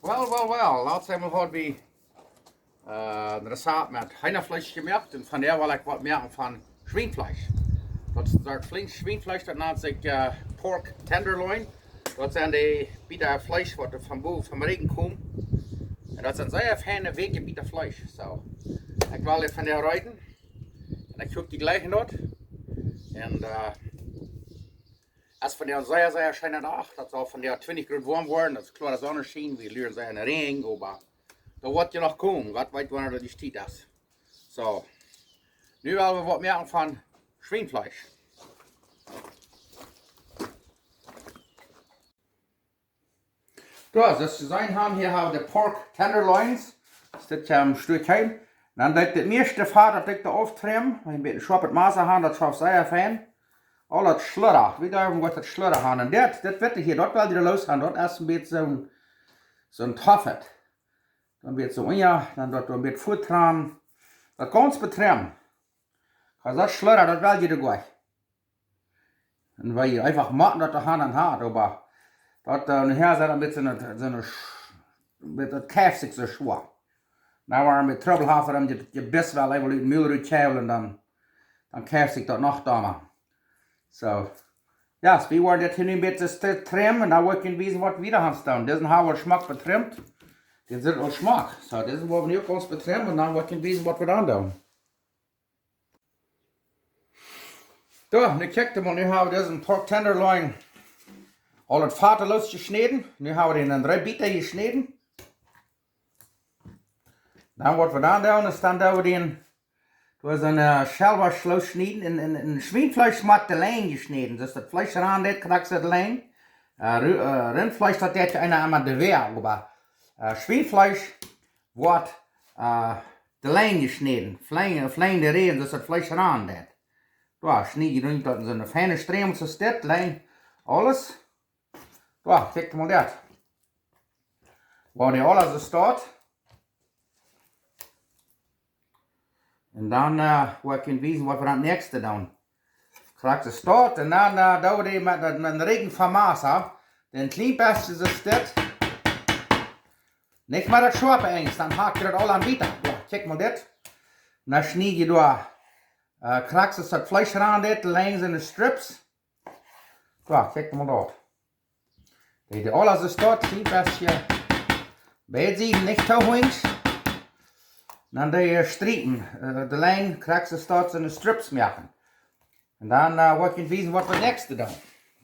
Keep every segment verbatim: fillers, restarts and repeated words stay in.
Well, well, well. Latst emol haud wie äh, een Rezept met Heenafleesch jemoakt un vondoag well ekj waut moaken von Schwienfleesch. Daut es een Sort Fleesch, Schwienfleesch, daut nant sikj äh, Pork Tenderloin. Daut sent dee Bieta Fleesch waut doa von bowen vom Rigjen komen. Un daut sent sea feine, weekje Bieta Fleesch. Soo, ekj well dit vondoag reeden. Un ekj hop, dee jlikjen daut. Un äh, et es vondoag een sea, sea scheena Dach. Daut saul vondoag twintich Grod woam woaren. Daut es kloare Sonnenschien. Wie luaren sea en Räajen, oba daut woat je noch komen. Gott weet, wanea daut de Tiet es. Soo, nu well wie waut moaken von Schwienfleesch. Soo, aus jie jeseenen haben, hia hab wie de Pork Tenderloins. Daut es dit hia een Stekj. Dan deed ekj daut mieeschte Fat, daut ekj doa auftrim. Wan jie een bät schwoaret Massa haben, daut schauft sea fein. Aul daut Schludda, wie doa woat daut Schludda haben. Un dit, dit Witte hia, daut well jie loos haben. Daut es een bät soon, soon Toffet. Dan woat soo, jo, dan daut een bät fuatran. Daut gaunz betrimmen. Aus daut Schludda, daut well jie doa goa nich. Un wan jie eefach motten daut doa haben un haben, oba daut äh, nohäa sent een bät soone, soone Sch-, met daut kjeift sikj soo schwoa. Dan woat et een bät Trubbel haben, wan daut Jebiss well eefach ut dän Mul rutkjeiwen un dan, dan kjeift sikj daut noch dolla. Soo. Jo, wie woaren dit hia nu een bät st-, trimmen un dan woa ekj junt wiesen waut wie doa aun doonen. Disen haben wie schmock betrimmt. Dän sitt aul schmock. Soo, disen woa wie nu uk gaunz betrimmen un dan woa ekj junt wiesen waut wie doa aun doonen. Soo, nu kjikjt mol, nu haben wie disen Pork Tenderloin aul daut Fat loosjeschnäden. Nu haben wie dän en dree Bieta jeschnäden. Dan waut wie dan doonen, es dan doo wie dän, doa sent äh, Schelwasch loosschnieden. En, en, en Schwienfleesch mott de Lenj jeschnäden. Daut es daut Fleesch aun dit, krakjt soo de Lenj. Äh, Ru-, äh, Rintfleesch, daut deit eena emma de Wäa, oba äh, Schwienfleesch woat äh, de Lenj jeschnäden. Flein, flein de Räajen, daut es daut Fleesch aun dit. Soo, schnied jie dan daut en soone feine Strämels aus dit, Lenj, aules. Soo, kjikjt mol daut. Woo dee aules soo steit. Un dan äh, woa ekj junt wiesen waut wie dan daut näakjste doonen. Krakjt soo steit. Un dan äh, doo wie dee met, met een Rigjen von Massa. Een kjlien bät soo steit. Nich mau daut schwoape Enj, dan hakt daut aul aun wieda. Jo, kjikj mol dit. Dan schnied jie doa äh, krakjt soo daut Fleesch aun dit, Lenj en de Strips. Jo, kjikj mol daut. Dee, dee aules soo steit, kjlien bät. Beid Sieden, nich too hunjsch. Dan dee äh, Striepen, äh, de Lenj, krakjt soo steit, en de Strips moaken. Un dan äh, woa ekj junt wiesen waut wie daut näakjste doonen.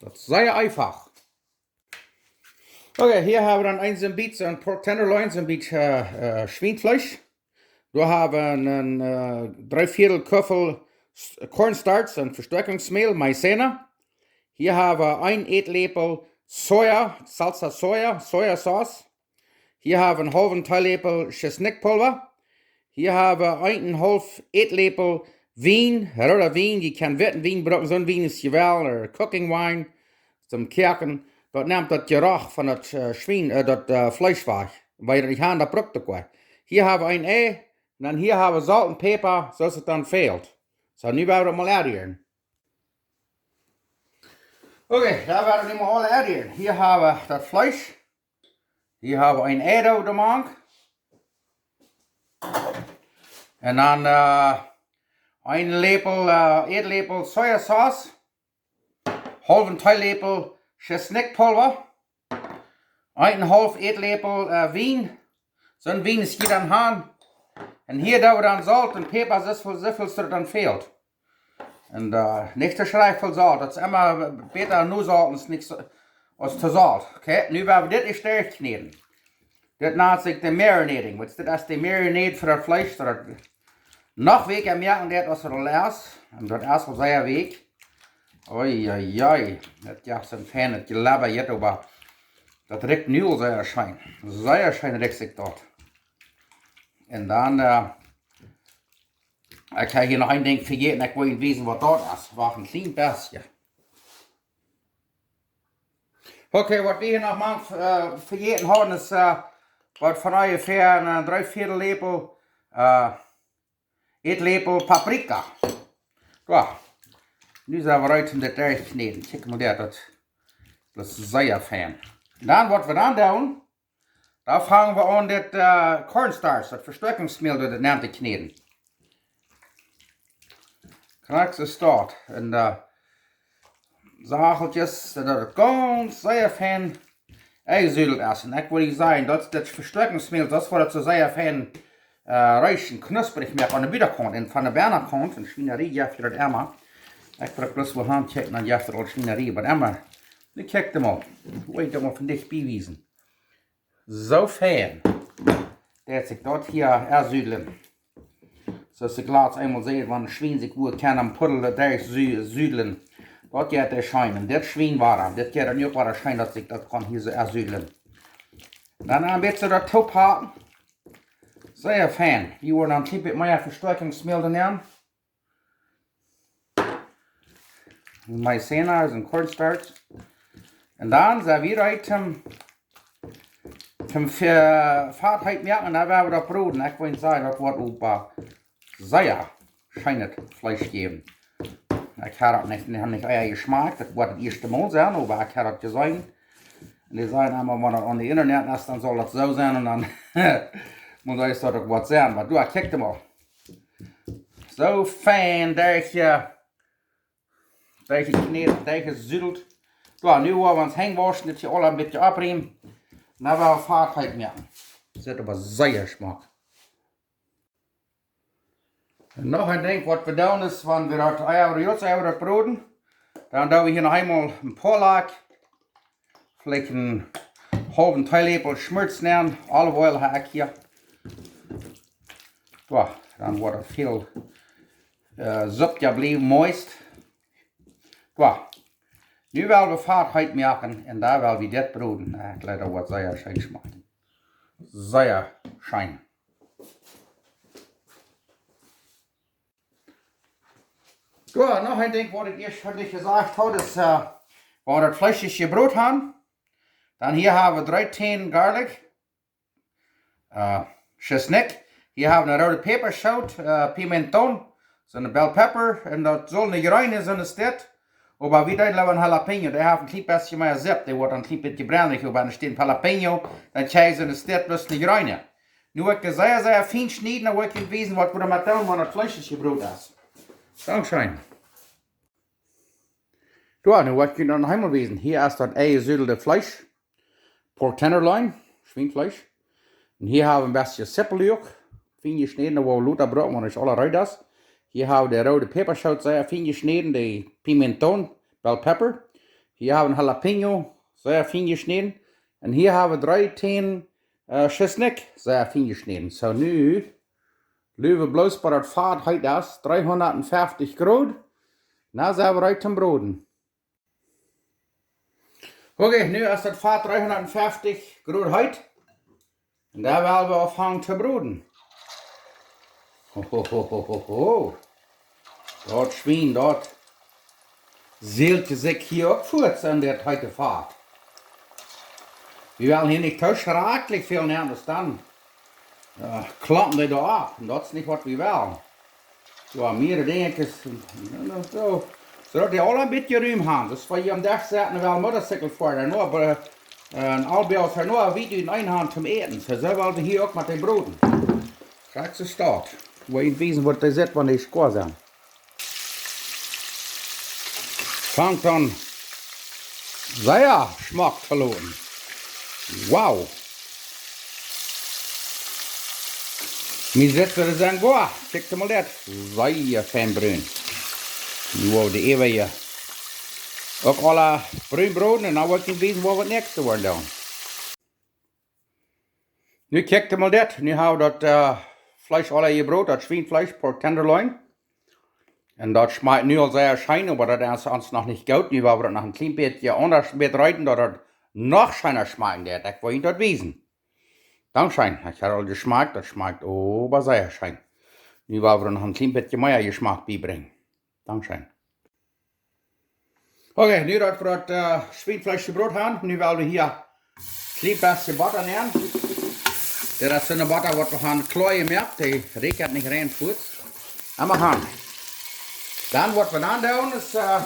Daut es sea eefach. Okay, hia haben wie dan eent soon bät soon Pork Tenderloin, soon bät äh, äh, Schwienfleesch. Doa haben wie een äh, dree Viedel Kuffel S-, Cornstarch, een Vestoakjungsmäl, Maizena. Hia haben wie een Ätläpel Soja, Salsa Soja, Sojasauce. Hia haben wie een haulwen Teeläpel Tschesnikjpulva. Hia haben wie een un haulf Ätläpel Wien, rooda Wien, jie kjennen witten Wien brucken, soon Wien es je well, ooda cooking wine, toom koaken. Daut nemt daut Jeroch von daut äh, Schwien, äh, daut äh, Fleesch wajch. Wan jie daut nich haben, dan bruckt daut nich. Hia haben wie een Ei, un dan hia haben wie Solt un Päpa, soo aus et dan fält. Soo, nu woa wie daut mol aunrieren. Okay, dan woa wie nu mol aunrieren. Hia haben wie daut Fleesch. Hia haben wie een Ei doamank. Un dan äh, een Läpel, äh, Ätläpel Sojasauce. Haulwen Teeläpel Tschesnikjpulva. Een un haulf Ätläpel äh, Wien. Soon Wien aus jie dan haben. Un hia doo wie dan Solt un Päpa, soo väl, soo väl aus et dan fält. Un äh, nich too schrakjlich väl Solt. Daut es emma bäta no Solt aus nich soo, aus too Solt. Okay, nu woa wie dit ieescht derchkjnäden. Dit nant sikj de Marinating. Waut es dit? Daut es de Marinade fa daut Fleesch, daut et noch weekja moaken deit aus et aul es. Un daut es aul sea weekj. Oi, oi, oi. Daut jeft soon feinet Jelabba hia, oba daut rikjt nu aul sea scheen. Sea scheen rikjt sikj daut. Un dan äh, ekj hab hia noch een Dinkj vejäten, ekj well junt wiesen waut daut es. Wacht een kjlien bät. Okay, waut wie hia noch mau äh, vejäten hauden es äh, waut von onjefäa een äh, dree Viedel Läpel, äh, Ätläpel Paprika. Jo, nu sent wie reed om dit derchkjnäden. Kjikj mol, daut, daut es sea fein. Dan waut wie dan doonen, Dan fangen wie aun dit, äh, cornstarch, daut Vestoakjungsmäl, daut nenn to kjnäden. Krakjt soo es daut. Un, äh, soo Hachelkjes, daut daut gaunz sea fein enjesudelt es. Un ekj wull sajen, daut, daut Vestoakjungsmäl, daut woat daut soo sea fein, äh, reesch un knusprich moaken aun de Butakaunt. Un von de Bennakaunt, en Schwienarie jeft daut emma. Ekj bruk bloos wua han kjikjen, dan jeft daut aul Schwienarie, oba emma. Nu kjikj emol. Ekj well daut mol von dicht bie wiesen. Soo fein. Daut sikj daut hia ensudlen. Soo aus ekj latst eemol säd, wan een Schwien sikj wua kaun aum Puddel daut derchsudlen. Daut jeit daut scheen. Un dit Schwien wia, dit jeit daut nu uk wada scheen, daut sikj daut kaun hia soo ensudlen. Dan een bät daut toophaken. Sea fein. Wie woaren dan een kjlien bät mea Vestoakjungsmäl doa nenn. Maizena es een cornstarch. Un dan sent wie reed om, om Fa-, Fat heet moaken un dan woa wie daut broden. Ekj well sajen, daut woat oba sea scheenet Fleesch jäwen. Ekj hab daut nich, nich, nich ea jeschmakjt, daut woat daut ieeschte Mol sennen, oba ekj hab daut jeseenen. Un dee sajen emma, wan daut aun de Internet es, dan saul daut soo sennen un dan mott daut uk waut sennen. Oba du, kjikj emol. Soo fein, daut je, daut je kjnäd, daut je sudelt. Jo, nu woa wie ons Henj wauschen, dit hia aul een bät oprieemen. Dan woa wie Fat heet moaken. Sitt oba sea schmock. Un noch een Dinkj waut wie doonen es, wan wie daut Ei äwa, Jots äwa daut broden, dan doo wie hia noch eemol een poa Lak, veleicht een haulwen Teeläpel Schmolz nenn, olive oil hab ekj hia. Jo, dan woat et väl, äh, Supp jo bliewen moist. Jo, nu well wie Fat heet moaken un dan well wie dit broden. Äh, ekj jleew daut woat sea scheen schmakjen. Sea scheen. Jo, noch een Dinkj waut ekj ieescht nich jesajcht haud, es, äh, wan wie daut Fleesch jebrot haben, dan hia hab wie dree Tän Garlic, äh, Tschesnikj, hia hab wie eene roode Päpaschoot, äh, Pimentón, soone bell pepper, un daut saul eene jreene sennen, es dit. Oba wie deeden leewa een jalapeño, dee haft een kjlien bät mea Sipp, dee woat een kjlien bät brenlich, oba enne Städ jalapeño, dan kjrichst du enne Städ bloos eene jreene. Nu woa ekj dee sea, sea fein schnieden, dan woa ekj junt wiesen waut wie doamet doonen, wan daut Fleesch jebrot es. Dankscheen. Jo, nu woa ekj junt noch eemol wiesen. Hia es daut enjesudelte Fleesch. Pork tenderloin, Schwienfleesch. Un hia hab wie een bät Sipelluak, fein jeschnäden, woa wie lota brucken, wan et aul reed es. Hia hab wie de roode Päpaschoot sea fein jeschnäden, de pimentón, bell pepper. Hia hab wie een jalapeño, sea fein jeschnäden. Un hia hab wie dree Tän, äh, Tschesnikj, sea fein jeschnäden. Soo, nu lot wie bloos bat daut Fat heet es, dreehundatfeftich Grod. Nu sent wie reed toom broden. Okay, nu es daut Fat dreehundatfeftich Grod heet. Un dan well wie aunfangen to broden. Ho, ho, ho, ho, ho, ho. Daut Schwien, daut sältjt sikj hia uk fuaz en daut heete Fat. Wie wellen hia nich too schrakjlich väl nämen, dan, äh, klompen dee doa auf. Un daut es nich waut wie wellen. Jo, mea Dinja es, jo, jo. Soo daut dee aule een bät Rum haben. Daut es, wan jie aum Desch sitten, well Motorcycle foaren, nu, oba, äh, een Albia es nu, wie doonen een haben toom äten. Soo, soo well wie hia uk met dee broden. Krakjt soo es daut. Woa ekj junt wiesen waut dee sitt, wan dee goa sent. Fangt aun sea schmock to loten. Wow. Mie sitt daut soo goa. Kjikj mol dit. Sea fein brun. Nu woa wie dee äwaje uk aule brun broden un dan woa ekj junt wiesen waut wie daut näakjste woaren doonen. Nu kjikj mol dit. Nu hab wie daut, äh, Fleesch aul jebrot, daut Schwienfleesch, pork tenderloin. Un daut schmakjt nu aul sea scheen, oba daut es ons noch nich goot. Nu woa wie daut noch een kjlien bät aundasch bät reeden, daut daut noch scheena schmakjen deit. Ekj well junt daut wiesen. Dankscheen. Ekj hab aul jeschmakjt, daut schmakjt oba sea scheen. Nu woa wie noch een kjlien bät mea Jeschmack biebrinjen. Dankscheen. Okay, nu daut wie daut, äh, Schwienfleesch jebrot haben, nu well wie hia een kjlien bät Botta nämen. Daut es soone Botta waut wie haben kloa jemoakt, dee rieekjt nich rein fuaz. Dan mau han. Dan waut wie dan doonen es, äh,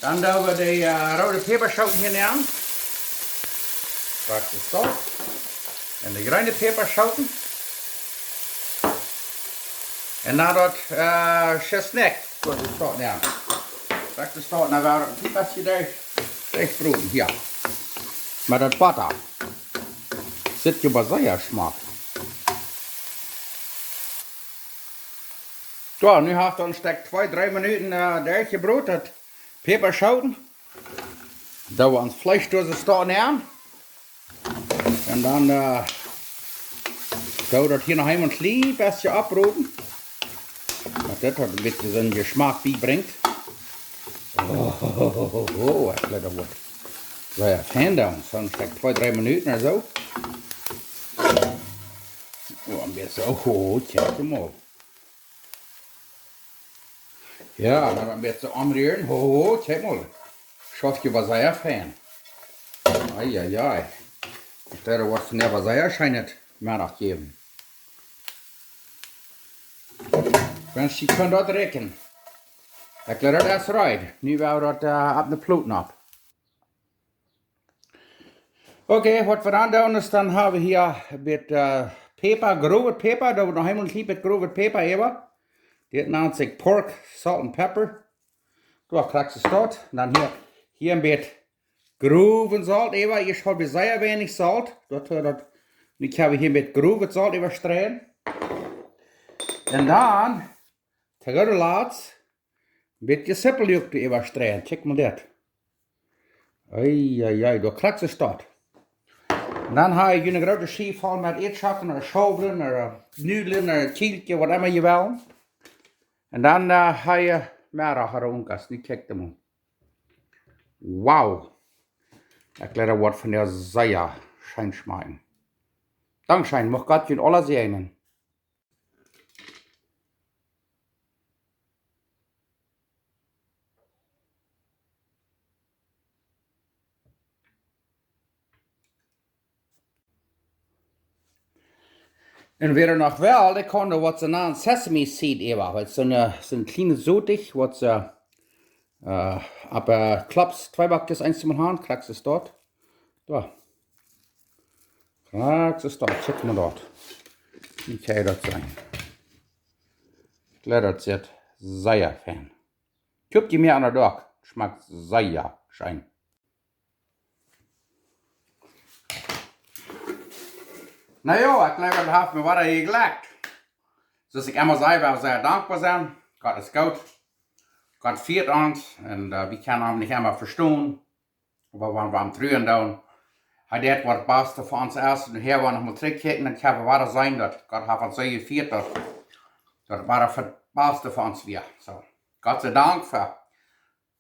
dan doo wie dee, äh, roode Päpaschoot hia nämen. Krakjt soo. En de jreene Päpaschooten. En dan daut, äh, Tschesnikj, waut wie doa nämen. Daut es doa, dan woat daut een bät derch, derchjebroden hia. Met daut Botta. Sitt je bie sea schmack. Soo, nu haft daut een Stekj twee, dree Minuten, äh, derchjebroden, daut Päpaschooten. Doo wie ons Fleesch doa soo nämen. En dan, äh, doo wie daut hia noch eemol een kjlien bät oppbroden. Daut dit daut een bät soon Jeschmack biebrinjt. Oh, oh, oh, oh, oh, ekj jleew daut woat sea fein dan. Soon Stekj twee, dree Minuten ooda soo. Oh, een bät soo, oh, kjikj mol. Jo, dan een bät omrieren. Ho, ho, kjikj mol. Schauft je waut sea fein. Ai, ai, ai. Ekj jleew daut woat vondoag sea scheen Meddach jäwen. Wan jie kjennen daut rikjen. Ekj jleew daut es reed. Nu woa wie daut, äh, opp de Plot opp. Okay, waut wie dan doonen es, dan hab wie hia een bät, äh, Päpa, growe Päpa, doa woat noch eemol een kjlien bät growe Päpa äwa. Dit nant sikj pork, salt and pepper. Doa krakjt soo daut. Dan hia, hia een bät growen Solt äwa. Hia haud wie sea weinich Solt. Daut, äh, daut, nu hab wie hia een bät growet Solt äwa streien. En dan, to gooda Latst, een bät Sipeljoakj doa äwa streien. Kjikj mol dit. Ai, ai, ai, doa krakjt soo daut. En dan hab ekj eene groote Schiew voll met Ätschocken ooda Schaublen ooda, äh, Nudlen ooda Kjielkje, waut emma jie wellen. En dan, äh, hab ekj Meddach ooda Unkas, nu kjikj mol. Wow. Ekj jleew daut woat vondoag sea scheen schmakjen. Dankscheen, mucht Gott junt aula säajnen. Un wäa noch well, dee kaun doa waut see nanen Sesame Seed äwa. Daut es soon, äh, soon kjlienet Sotich, waut see, äh, opp, äh, Klops, Tweeback, eent mol han, krakjt soo daut. Doa. Krakjt soo daut, kjikj mol daut. Wie kaun daut sennen? Ekj jleew daut sitt sea fein. Kjikj mol aun daut Doak. Schmakjt sea scheen. Na jo, ekj jleew, daut haft mie wada jejlekjt. Soo aus ekj emma saj, wie sent sea dankboa. Gott es goot. Gott fieet ons. Un, äh, wie kjennen am nich emma vestonen. Oba wan wie am truen doonen, hee deit waut daut baste fa ons es. Un hia wan wie noch mol trigj kjikjen, dan kjenn wie wada seenen, daut Gott haft ons soo jefieet, daut, daut wia fa daut baste fa ons wia. Soo, Gott sie Dank fa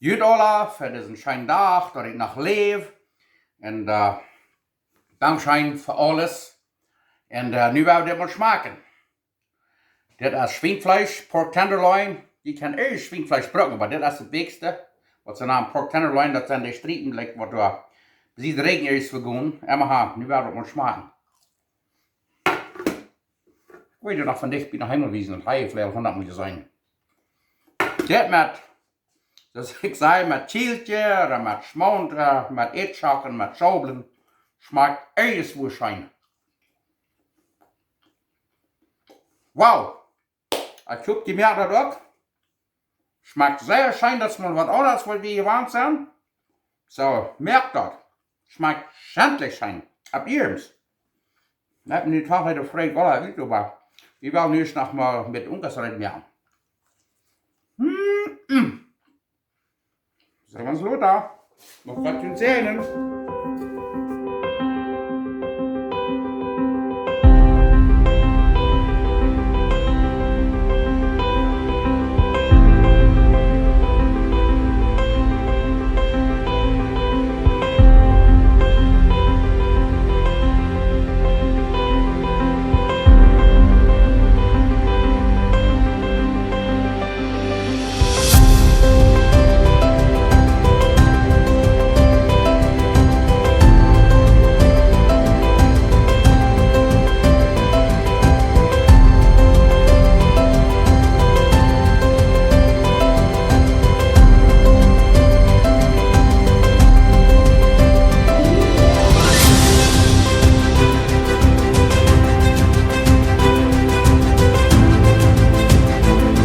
junt aula, fa disen scheenen Dach, daut ekj noch läw. Un, äh, dankscheen fa aules. Un, äh, nu woa wie dit mol schmakjen. Dit es Schwienfleesch, pork tenderloin. Jie kjennen irjent Schwienfleesch brucken, oba dit es daut bäkste. Waut see nanen pork tenderloin, daut sent dee Striepen, like, waut doa bie de Rigjen es vegonen. Emma han, nu woa wie daut mol schmakjen. Ekj well junt noch von dicht bie noch eemol wiesen, daut hab jie veleicht hundat mol jeseenen. Dit met, soo aus ekj säd, met Kjielkje, ooda met Schmaunt, äh, met Ätschocken, met Schaublen. Schmakjt irjentwoo scheen. Wow! Ekj hop, jie moakjen daut uk. Schmakjt sea scheen, daut es mol waut aundret, waut wie jewant sent. Soo, moakjt daut. Schmakjt schentlich scheen. Opp iernst. Ekj hab nu toch de Freid aula ut, oba wie wellen nu noch mol met Unkas räden, jo. Mm, mm. Soo, ons lota. Noch waut to seenen.